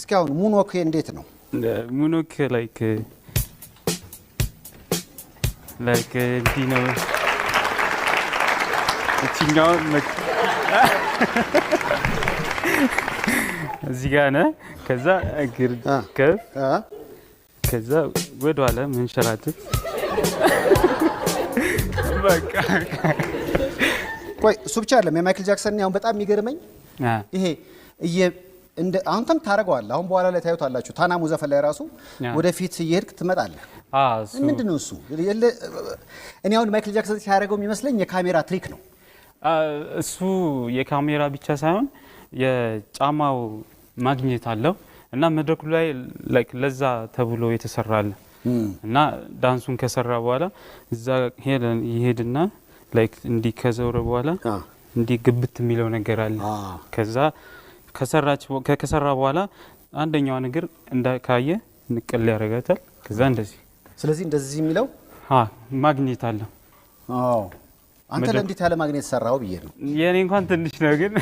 እስኪ አሁን moonwalk እንዴት ነው? Moonwalk like እንዲህ ነው። እችኛውን እዚህ ጋር ነህ። ከዛ እግር ከፍ፣ ከዛ ወደኋላ መንሸራተት፣ በቃ። ቆይ፣ እሱ ብቻ አይደለም። የማይክል ጃክሰን አሁን በጣም የሚገርመኝ ይሄ እንደ አንተም ታደርገዋለህ። አሁን በኋላ ላይ ታዩታላችሁ። ታናሙ ዘፈን ላይ ራሱ ወደፊት እየሄድክ ትመጣለህ። ምንድን ነው እሱ? እኔ አሁን ማይክል ጃክሰን ሲያደርገው የሚመስለኝ የካሜራ trick ነው። እሱ የካሜራ ብቻ ሳይሆን የጫማው ማግኘት አለው እና መድረኩ ላይ like ለዛ ተብሎ የተሰራ አለ እና ዳንሱን ከሰራ በኋላ እዛ ሄደ ይሄድና like እንዲህ ከዘውረ በኋላ እንዲህ ግብት የሚለው ነገር አለ። ከዛ ከሰራ በኋላ አንደኛዋ ነገር እንደ ካየ ንቅል ያደርጋታል። ከዛ እንደዚህ። ስለዚህ እንደዚህ የሚለው ማግኘት አለው። አዎ፣ አንተ ለእንዴት ያለ ማግኘት ሰራው ብዬ ነው። የእኔ እንኳን ትንሽ ነው ግን።